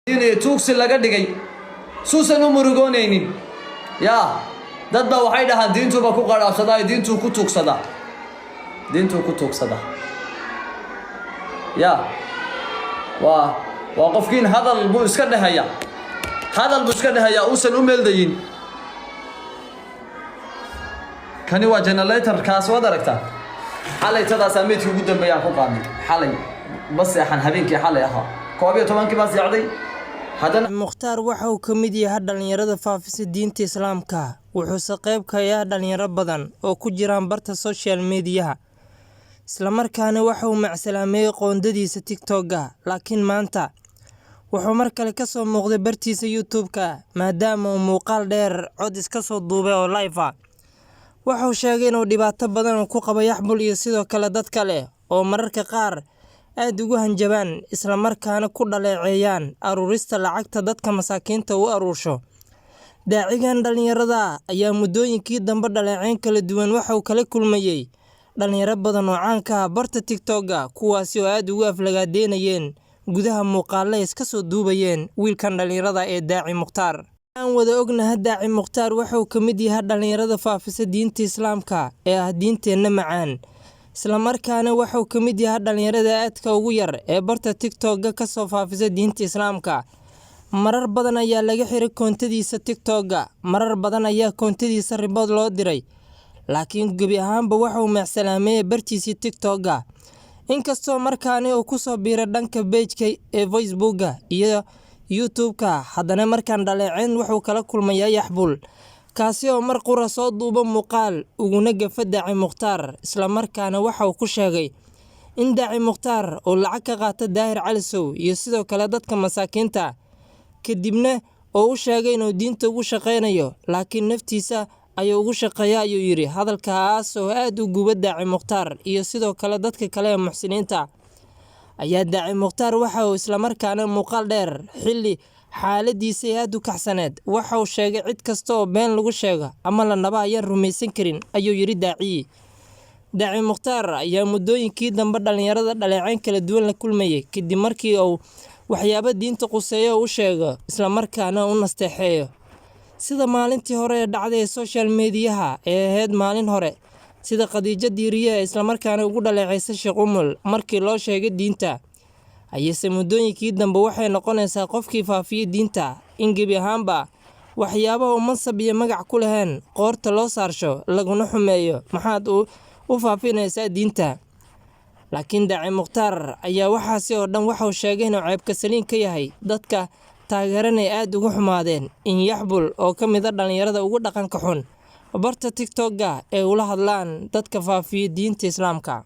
Inay tuugsi laga dhigay suusan u murugoonaynin. Yaa dad baa waxay dhahaan diintuuba ku qadhaabsadaa, diintuu ku tuugsadaa, diintuu ku tuugsadaa. Ya waa qofkiin hadal buu iska dhehaya, hadal buu iska dhehayaa uusan u meeldayin. Kani waa generatorkaas, waad aragtaa. Xalay tadaasaa meydkii ugu dambeeyaan ku qaadnay. Xalay ma seexan, habeenkii xalay ahaa 11-kii baa seexday haddana. Mukhtaar waxa uu ka mid yahay dhalinyarada faafisa diinta Islaamka, wuxuuse qayb ka yahay dhalinyaro badan oo ku jiraan barta social media-ha. Islamarkaana waxa uu macsalaameeyay qoondadiisa TikTok-ga, laakiin maanta wuxuu mar kale ka soo muuqday bartiisa YouTube-ka maadaama uu muuqaal dheer cod iska soo duubay oo live ah. Waxa uu sheegay inuu dhibaato badan uu ku qabo Yaxbul iyo sidoo kale dad kale oo mararka qaar aad ugu hanjabaan, isla markaana ku dhaleeceeyaan aruurista lacagta dadka masaakiinta u aruursho. Daacigan dhalinyarada ayaa muddooyinkii dambe dhaleeceyn kala duwan waxa uu kala kulmayay dhalinyaro badan oo caan ka ah barta TikTok-ga, kuwaasi oo aad ugu aflagaadeynayeen gudaha muuqaalo ay iska soo duubayeen wiilkan dhalinyarada ee Daaci Mukhtaar. Aan wada ognahay, Daaci Mukhtaar waxa uu ka mid yahay dhalinyarada faafisa diinta Islaamka ee ah diinteenna macaan. Isla markaana waxa uu ka mid yahay dhalinyarada aadka ugu yar ee barta TikTok-ga ka soo faafisa diinta Islaamka. Marar badan ayaa laga xiray koontadiisa TikTok-ga, marar badan ayaa koontadiisa report loo diray, laakiin gebi ahaanba waxa uu macsalaameeyay bartiisii TikTok-ga. Inkastoo markaani uu ku soo biiray dhanka page-ka ee Facebook-ga iyo YouTube-ka, haddana markaan dhaleeceyn wuxuu kala kulmayaa Yaxbul, kaasi oo mar qura soo duuba muuqaal uguna gafa Daaci Mukhtaar, isla markaana waxa uu ku sheegay in Daaci Mukhtaar uu lacag ka qaato Daahir Calisow iyo sidoo kale dadka masaakiinta, kadibna oo u sheegay inuu diinta ugu shaqaynayo, laakiin naftiisa ayuu ugu shaqeeya, ayuu yidhi. Hadalkaas oo aad u guba Daaci Mukhtaar iyo sidoo kale dadka kale ee muxsiniinta ayaa Daaci Mukhtaar waxa uu islamarkaana muuqaal dheer xilli xaaladiisay aad u kaxsaneed waxa uu sheegay cid kasta oo been lagu sheego ama la naba ayaan rumaysan karin, ayuu yidhi daaciyi. Daaci Mukhtaar ayaa muddooyinkii dambe dhallinyarada dhaleeceyn kala duwan la kulmayay kadib markii uu waxyaabo diinta quseeyo u sheego, islamarkaana u nasteexeeyo, sida maalintii hore ee dhacday ee social mediaha ee ahayd maalin hore, sida Khadiijo Diiriye ee islamarkaana ugu dhaleeceysay Sheekh Umul markii loo sheegay diinta. Ayse muddooyinkii dambe waxay noqonaysaa qofkii faafiyey diinta in gebi ahaanba waxyaabaha uu mansab iyo magac ku lahayn qoorta loo saarsho laguna xumeeyo, maxaad u faafinaysaa diinta? Laakiin Daaci Mukhtaar ayaa waxaasi oo dhan waxauu sheegay inuu ceebka saliin ka yahay, dadka taageeranay aad uga xumaadeen in Yaxbul oo ka mid a dhallinyarada ugu dhaqanka xun barta TikTok-ga ee ula hadlaan dadka faafiya diinta Islaamka.